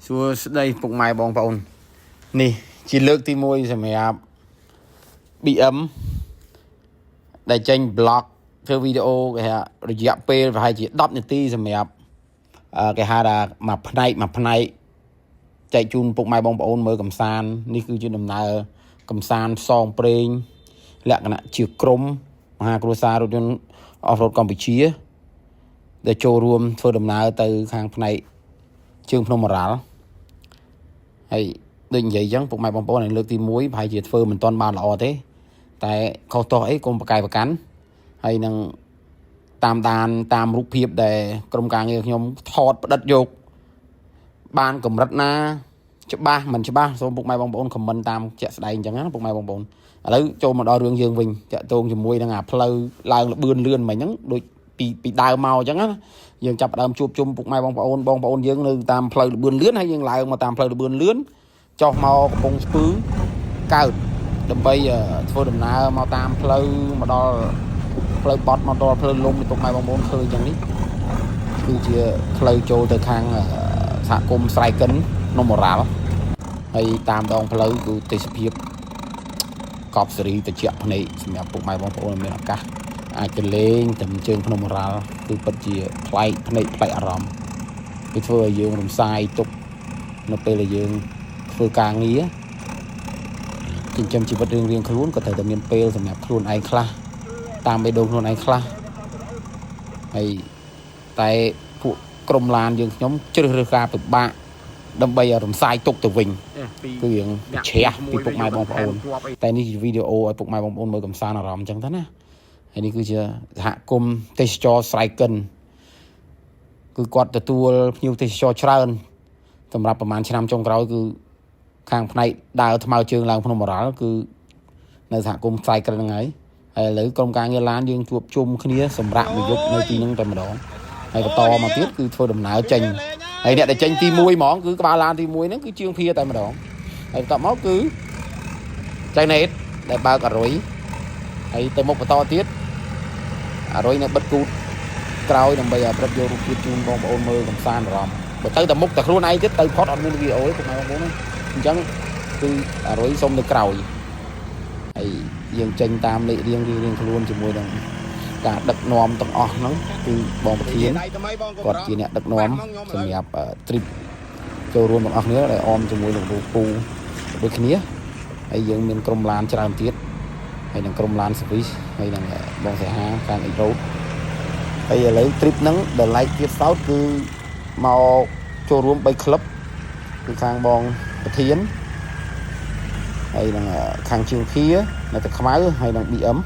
សួស្តីពុកម៉ែបងប្អូននេះជាលើកទី1សម្រាប់ BM ដែលចេញ vlog ធ្វើវីដេអូគេហៅរយៈពេលប្រហែលជា10នាទីសម្រាប់គេហៅថាមួយផ្នែកមួយផ្នែកចែកជូនពុកម៉ែបងប្អូនមើលកំសាន្តនេះគឺជាដំណើរកំសាន្តផ្សងព្រេងលក្ខណៈជាក្រុមមហាគ្រួសាររថយន្ត off road កម្ពុជា ដែលចូលរួមធ្វើដំណើរទៅខាងផ្នែកជើងភ្នំឱរ៉ាល់ហើយដូចនិយាយអញ្ចឹងពុកម៉ែបងប្អូននៅលើកទី1ប្រហែលជាធ្វើមិនទាន់បានល្អទេ តែខុសទោសអីកុំប្រកែកប្រកាន់ហើយនឹងតាមដានតាមរូបភាពដែលក្រុមការងារខ្ញុំថតផ្ដិតយកបានកម្រិតណា ច្បាស់មិនច្បាស់សូមពុកម៉ែបងប្អូន comment តាមជាក់ស្ដែងអញ្ចឹងណាពុកម៉ែបងប្អូនឥឡូវចូលមកដល់រឿងយើងវិញតាក់ទងជាមួយនឹងអាផ្លូវឡើងលបឿនលឿនមិញហ្នឹងដូចពីដើមមកអញ្ចឹងណាយើងចាប់ផ្ដើមជួបជុំពុកម៉ែបងប្អូនបងប្អូនយើងនៅតាមផ្លូវលបឿនលឿនហើយយើងឡើងមកតាមផ្លូវលបឿនលឿនចុះមកកំពង់ស្ពឺកើតដើម្បីធ្វើដំណើរមកតាមផ្លូវមកដល់ផ្លូវបត់មកដល់ផ្លូវលំនេះពុកម៉ែបងប្អូនឃើញអញ្ចឹងនេះគឺជាផ្លូវចូលទៅខាងសហគមន៍ស្រែកិនភ្នំឱរ៉ាល់ហើយតាមដងផ្លូវគឺទេសភាពកប់សេរីតិចភ្នែកសម្រាប់ពុកម៉ែបងប្អូនមានឱកាសអាចទៅលេងទៅជើងភ្នំឱរ៉ាល់គឺពិតជាប្លែកភ្នែកប្លែកអារម្មណ៍វាធ្វើឲ្យយើងរំសាយទុកនៅពេលដែលយើងធ្វើការងារចិញ្ចឹមជីវិតរៀងៗខ្លួនក៏ត្រូវតែមានពេលសម្រាប់ខ្លួនឯងខ្លះតាមបេះដូងខ្លួនឯងខ្លះហើយតែពួកក្រុមឡានយើងខ្ញុំជ្រើសរើសការពិបាកដើម្បីឲ្យរំសាយទុកទៅវិញ គឺរឿងជ្រះពីពុកម៉ែបងប្អូន តែនេះជាវីដេអូឲ្យពុកម៉ែបងប្អូនមើលកំសាន្តអារម្មណ៍អញ្ចឹងទៅណាហើយនេះគឺជាសហគមន៍ទេសចរស្រែកិនគឺគាត់ទទួលភ្ញៀវទេសចរច្រើនសម្រាប់ប្រហែលឆ្នាំចុងក្រោយគឺខាងផ្នែកដើរថ្មើរជើងឡើងភ្នំឱរ៉ាល់គឺនៅសហគមន៍ស្រែកិនហ្នឹងហើយហើយឥឡូវក្រុមការងារឡានយើងជួបជុំគ្នាសម្រាប់មួយយប់នៅទីហ្នឹងតែម្ដងហើយបន្តមកទៀតគឺធ្វើដំណើរចេញហើយអ្នកដែលចេញទី1ហ្មងគឺក្បាលឡានទី1ហ្នឹងគឺជាងភាតែម្ដងហើយបន្ទាប់មកគឺចៅណេតដែលបើកអរុយហើយទៅមុខបន្តទៀតអរុយនៅបិទគូតក្រោយដើម្បីឲ្យព្រឹកយករូបភាពជូនបងប្អូនមើលកំសាន្តអារម្មណ៍បើទៅតែមុខតែខ្លួនឯងទៀតទៅផុតអត់មានវីដេអូទេពុកម៉ែបងប្អូនអញ្ចឹងគឺអរុយសុំនៅក្រោយហើយយើងចេញតាមលេខរៀងរៀងៗខ្លួនជាមួយនឹងការដឹកនាំទាំងអស់ហ្នឹងគឺបងប្រធាន គាត់ជាអ្នកដឹកនាំសម្រាប់ trip ចូលរួមទាំងអស់គ្នាដែលអមជាមួយនឹងលោកពូដូចគ្នាហើយយើងមានក្រុមឡានច្រើនទៀតហើយនឹងក្រុមឡាន service ហើយនឹងបងសៃហាខាង X Road ហើយឥឡូវ trip ហ្នឹងដល់ឡែកទៀតសោតគឺមកចូលរួម3ក្លឹបគឺខាងបងប្រធានហើយនឹងខាងជើងភានៅតែខ្មៅហើយនឹង BM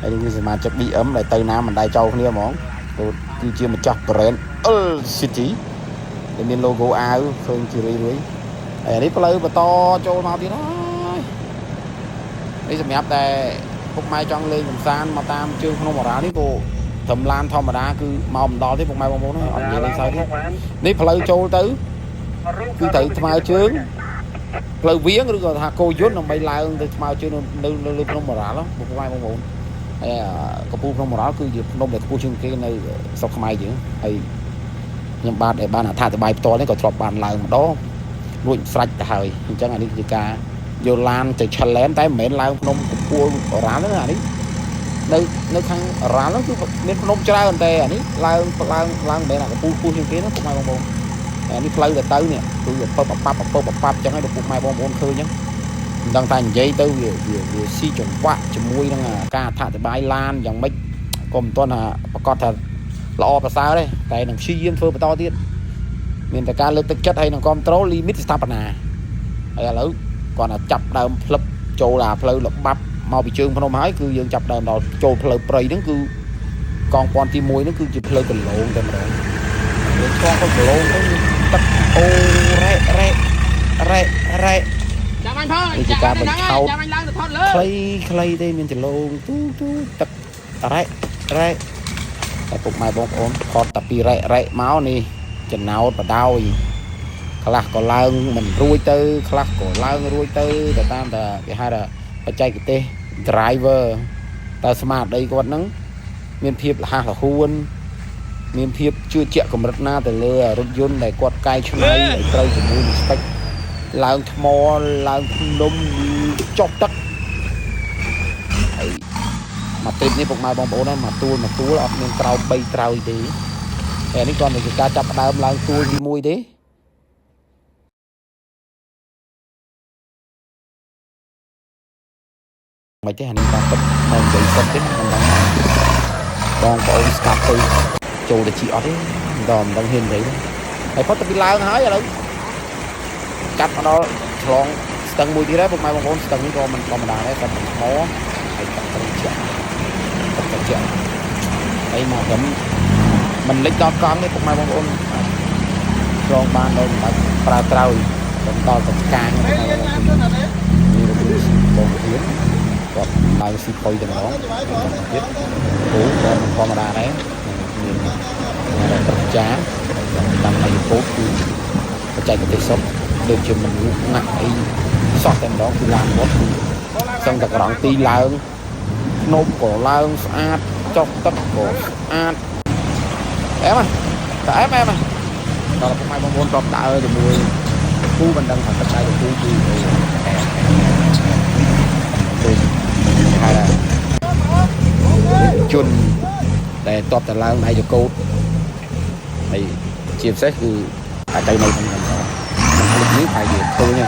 ហើយនេះគឺសមាជិក BM ដែលទៅណាមិនដែលចោលគ្នាហ្មងគឺជាម្ចាស់ brand L City ដែលមាន logo អាវឃើញជារឿយៗហើយអានេះផ្លូវបន្តចូលមកទៀតហើយនេះសម្រាប់តែពុកម៉ែចង់លេងកម្សាន្តមកតាមជើងភ្នំឱរ៉ាល់នេះក៏ត្រឹមឡានធម្មតាគឺមកមិនដល់ទេពុកម៉ែបងប្អូនអត់និយាយលេងសើចទេនេះផ្លូវចូលទៅគឺត្រូវថ្មើរជើងផ្លូវវៀងឬក៏ថាគោយន្តដើម្បីឡើងទៅថ្មើរជើងនៅនៅលើភ្នំឱរ៉ាល់ពុកម៉ែបងប្អូនហើយកំពូលភ្នំឱរ៉ាល់គឺជាភ្នំដែលខ្ពស់ជាងគេនៅស្រុកខ្មែរយើងហើយខ្ញុំបាទដែលបានអត្ថាធិប្បាយផ្ទាល់នេះក៏ធ្លាប់បានឡើងម្ដងរួចស្រេចទៅហើយអញ្ចឹងអានេះគឺជាការយកឡានទៅ challenge តែមិនមែនឡើងភ្នំកំពូលឱរ៉ាល់ហ្នឹងអានេះនៅនៅខាងឱរ៉ាល់ហ្នឹងគឺមានភ្នំច្រើនតែអានេះឡើងឡើងឡើងមិនមែនអាកំពូលខ្ពស់ជាងគេណាពុកម៉ែបងប្អូនអានេះផ្លូវទៅទៅនេះគឺអពពអប៉ាប់អពពអប៉ាប់អញ្ចឹងហើយពុកម៉ែបងប្អូនឃើញអញ្ចឹងមិនដឹងតែនិយាយទៅវាវាវាស៊ីចង្វាក់ជាមួយនឹងការអត្ថាធិប្បាយឡានយ៉ាងម៉េចក៏មិនទាន់ថាប្រកាសថាល្អប្រសើរទេតែនឹងព្យាយាមធ្វើបន្តទៀតមានតែការលើកទឹកចិត្តហើយនឹងគ្រប់ត្រូល limit ស្ថាបនាហើយឥឡូវគាត់ថាចាប់ដើមផ្លឹបចូលអាផ្លូវល្បាប់មកពីជើងភ្នំហើយគឺយើងចាប់ដើមដល់ចូលផ្លូវព្រៃហ្នឹងគឺកងពាន់ទី1ហ្នឹងគឺជាផ្លូវកន្លងតែម្ដងយើងឆ្លងទៅកន្លងទៅទឹកអូរ៉េរ៉េរ៉េរ៉េ ចាំអញផង នេះជាការបញ្ឆោត ចាំអញឡើងទៅថតលើ ខ្លីខ្លីទេមានចលងទូទូទឹករ៉េរ៉េតែពុកម៉ែបងប្អូនថតតែពីរ៉េរ៉េមកនេះចំណោតបដោយខ្លះក៏ឡើងមិនរួចទៅខ្លះក៏ឡើងរួចទៅទៅតាមតែគេហៅថាបច្ចេកទេស driver តើស្មារតីគាត់ហ្នឹងមានភាពលះលហួន មានភាពជឿជាក់កម្រិតណាទៅលើរថយន្តដែលគាត់កែច្នៃឲ្យត្រូវជាមួយនឹង spec ឡើងថ្មឡើងភ្នំចុះទឹកហើយមក trip នេះពុកម៉ែបងប្អូនណាមកទួលមកទួលអត់មានក្រោម3ត្រើយទេតែនេះគ្រាន់តែជាការចាប់ផ្ដើមឡើងទួលទី1ទេមិនទេអានេះតាមពិតមកនិយាយសុទ្ធទេមិនដឹងបងប្អូនស្កាប់ទៅចូលទៅជីអត់ទេមិនដល់មិនដឹងហ៊ាននិយាយទេហើយផុតទៅពីឡើងហើយឥឡូវកាត់មកដល់ឆ្លងស្ទឹងមួយទៀតហើយពុកម៉ែបងប្អូនស្ទឹងនេះក៏មិនធម្មតាដែរតែថ្មហើយទឹកត្រជាក់ទឹកត្រជាក់ហើយមកត្រឹមមិនលិចដល់កង់ទេពុកម៉ែបងប្អូនឆ្លងបានដល់មិនបាច់ប្រើត្រើយដល់ដល់តកាងពុកម៉ែបងប្អូននេះបងប្អូនគាត់ឡើងស៊ីផុយតែម្ដងទៀតអូក៏មិនធម្មតាដែរមានប្រចាតាមអាយុពោតគឺបច្ចេកទេសសុទ្ធដូចជាមិនលុកណាស់អីសោះតែម្ដងគឺឡានគាត់គឺសឹងតែក្រងទីឡើងភ្នំក៏ឡើងស្អាតចុះទឹកក៏ស្អាតអែមតែអែមអែមដល់ពុកម៉ែបងប្អូនធ្លាប់ដើរជាមួយគូមិនដឹងថាទឹកដៃគូគឺអូអែមដូចហៅជនដែលតបតែឡើងដៃចកោតហើយជាពិសេសគឺអាចទៅនៅក្នុងក្នុងក្លិបនេះហើយជាឃើញ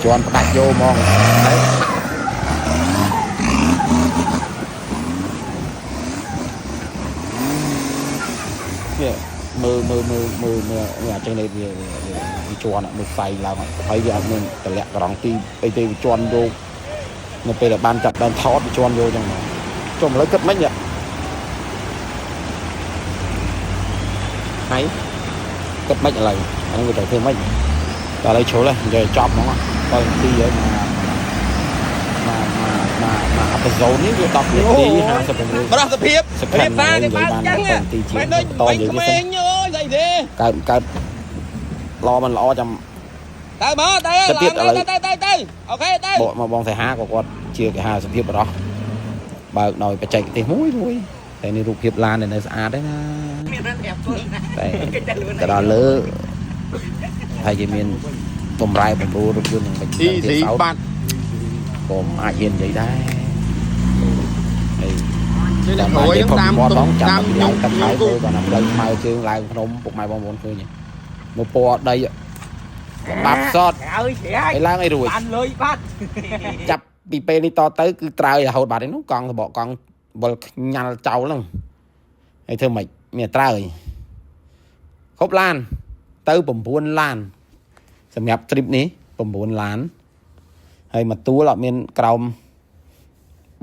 ជន់ផ្ដាច់យកហ្មងហើយនេះមើលមើលមើលមើលមើលអាចនេះវាវាជន់មើលផ្សៃឡើងហើយវាអត់មានតម្លាក់ក្រងទីអីទេវាជន់យកនៅពេលដែលបានចាប់បានថតវាជន់យកចឹងហ្មងចុះឥឡូវគិតមិនហើយគិតមិនឥឡូវអានេះវាត្រូវធ្វើមិនដល់ឥឡូវជ្រុលនិយាយចប់ហ្មង7នាទីហើយមកមកមកមកអេពីសូតនេះវា10នាទី56 ប្រសិទ្ធភាពរៀបសារគេបានចឹងមិនដូច តនិយាយ ក្មេងអើយស្អីទេ កើតកើតល្អមិនល្អចាំ ទៅមកទៅឡើងទៅទៅទៅអូខេទៅ បកមកបងសៃហាក៏គាត់ជាគេហៅសភាពបរោះបើកដោយបច្ចេកទេសមួយមួយតែនេះរូបភាពឡាននៅស្អាតទេណាតែទៅដល់លើហើយគេមានបំរែបំរួលរថយន្តនឹងមិន អ៊ីស៊ីបាត់ ក៏មិនអាចហ៊ាននិយាយដែរហើយ តាមក្រោយតាម តាមតាមឡើងតាមហើយមើលគាត់ណាផ្លូវខ្មៅជើងឡើងភ្នំពុកម៉ែបងប្អូនឃើញមកពណ៌ដីបាប់សតហើយឡើងឲ្យរួច បានលុយបាត់ ចាប់ពីពេលនេះតទៅគឺត្រើយរហូតបាត់ឯនោះកង់សបកកង់វល់ខ្ញាល់ចោលហ្នឹងហើយធ្វើម៉េចមានត្រើយគ្រប់ឡានទៅ9ឡានសម្រាប់ trip នេះ9ឡានហើយមួយទួលអត់មានក្រោម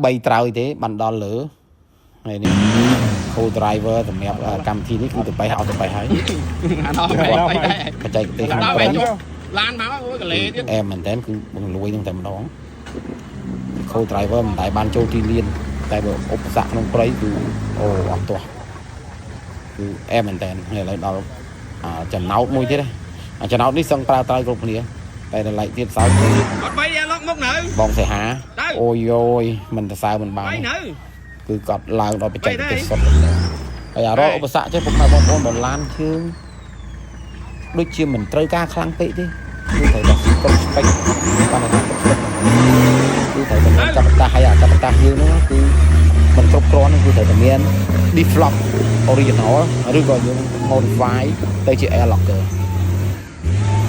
3ត្រើយទេបានដល់លើហើយនេះ co driver សម្រាប់កម្មវិធីនេះគឺទៅបេះអត់ទៅបេះហើយបច្ចេកទេសក្នុងព្រៃ ឡានមកអូយកលេទៀត អែមមែនតើគឺបង្លួយនឹងតែម្ដង co driver មិនដែលបានចូលទីលានតែបើឧបសគ្គក្នុងព្រៃគឺអូអត់ទាស់គឺអែមមែនតើហើយឥឡូវដល់ចំណោតមួយទៀតអាចំណោតនេះសឹងប្រើត្រើយគ្រប់គ្នាតែដល់ឡែកទៀតសោយ អត់បីឡុកមុខនៅ បងសៃហាអូយយមិនទៅសើមិនបាន នៅ គឺគាត់ឡើងដល់បច្ចេកទេសសុទ្ធហើយអារកឧបសគ្គចេះពុកម៉ែបងប្អូនបើឡានជើងដូចជាមិនត្រូវការខ្លាំងពេកទេគឺត្រូវតែគ្រប់ស្ពេចបានតែគ្រប់ស្ពេចគឺត្រូវតែមានកបតាហើយអាកបតាយើងនោះគឺមិនគ្រប់គ្រាន់គឺត្រូវតែមាន default original ឬក៏យើង modify ទៅជា air locker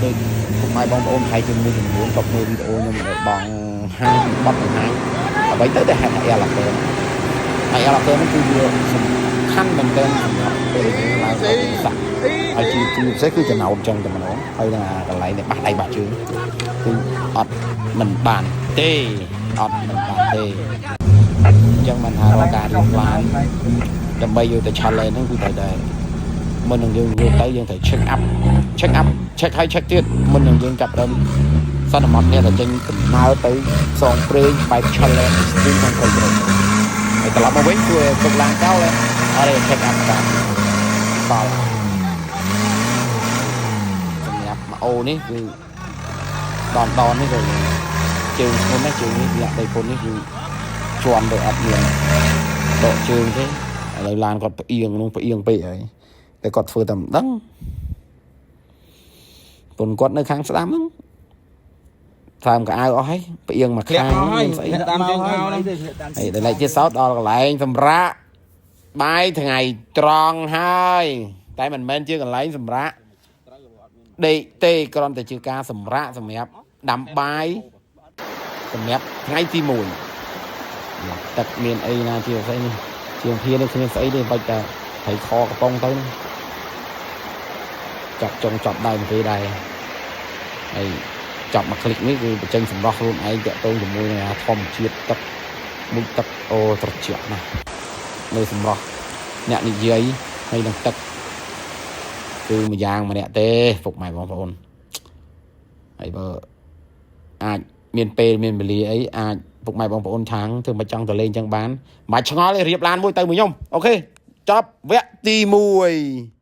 ដូចពុកម៉ែបងប្អូនហើយជាមួយចំនួនគាត់មើលវីដេអូខ្ញុំដែលបងហាងបត់បង្ហាញអ្វីទៅតែហេតុ air locker ហើយ air locker ហ្នឹងគឺវាសំខាន់មែនទែនសម្រាប់ពេលយើងឡើងទៅសាក់ហើយជាពិសេសគឺចំណោតចឹងតែម្ដងហើយនឹងកន្លែងដែលបាសដៃបាសជើងគឺអត់មិនបានទេអត់មិនបានទេអញ្ចឹងមិនថារកការរៀបឡានដើម្បីយកទៅ challenge ហ្នឹងគឺត្រូវតែមុននឹងយើងយកទៅយើងត្រូវ check up check up check ហើយ check ទៀតមុននឹងយើងចាប់ដើមសន្មត់នេះតែចេញដំណើរទៅផ្សងព្រេងបែប challenge extreme ក្នុងព្រៃព្រៃហើយត្រឡប់មកវិញជួយទុកឡានចោលអត់ទេ check up តាមបល់សម្រាប់ម៉អូនេះគឺដនដននេះក៏ជើងធ្ងន់ដែរជើងនេះលាក់ដីពុននេះគឺជន់ទៅអត់មានដកជើងទេ ឥឡូវឡានគាត់ផ្អៀងនោះផ្អៀងពេកហើយតែគាត់ធ្វើតែមិនដឹងពុនគាត់នៅខាងស្ដាំហ្នឹងតាមកៅអៅអស់ហើយផ្អៀងមក ធ្លាក់ ខាង មកហើយ មានស្អី ធ្លាក់តាមជើងខោហ្នឹង ហើយដល់ឡែកទៀតសោតដល់កន្លែងសម្រាប់បាយថ្ងៃត្រង់ហើយតែមិនមែនជាកន្លែងសម្រាប់ដេកទេគ្រាន់តែជាការសម្រាប់សម្រាប់ដាំបាយសម្រាប់ថ្ងៃទី1ទឹកមានអីណាជាស្អីនេះជាងភានេះគ្មានស្អីទេបាច់តែត្រីខកំប៉ុងទៅហ្នឹងចាប់ចុងចាប់ដៃមកគេដែរហើយចាប់មកคลิกនេះគឺបញ្ចេញសម្រស់ខ្លួនឯងតាក់ទងជាមួយនឹងអាធម្មជាតិទឹកមុជទឹកអូត្រជាក់ណាស់នៅសម្រស់អ្នកនិយាយហើយនឹងទឹកគឺមួយយ៉ាងម្នាក់ទេពុកម៉ែបងប្អូនហើយបើអាចមានពេលមានវេលាអីអាចពុកម៉ែបងប្អូនខាងធ្វើមិនចង់ទៅលេងចឹងបានមិនបាច់ឆ្ងល់ទេរៀបឡានមួយទៅមួយខ្ញុំOK ចប់វគ្គទី1។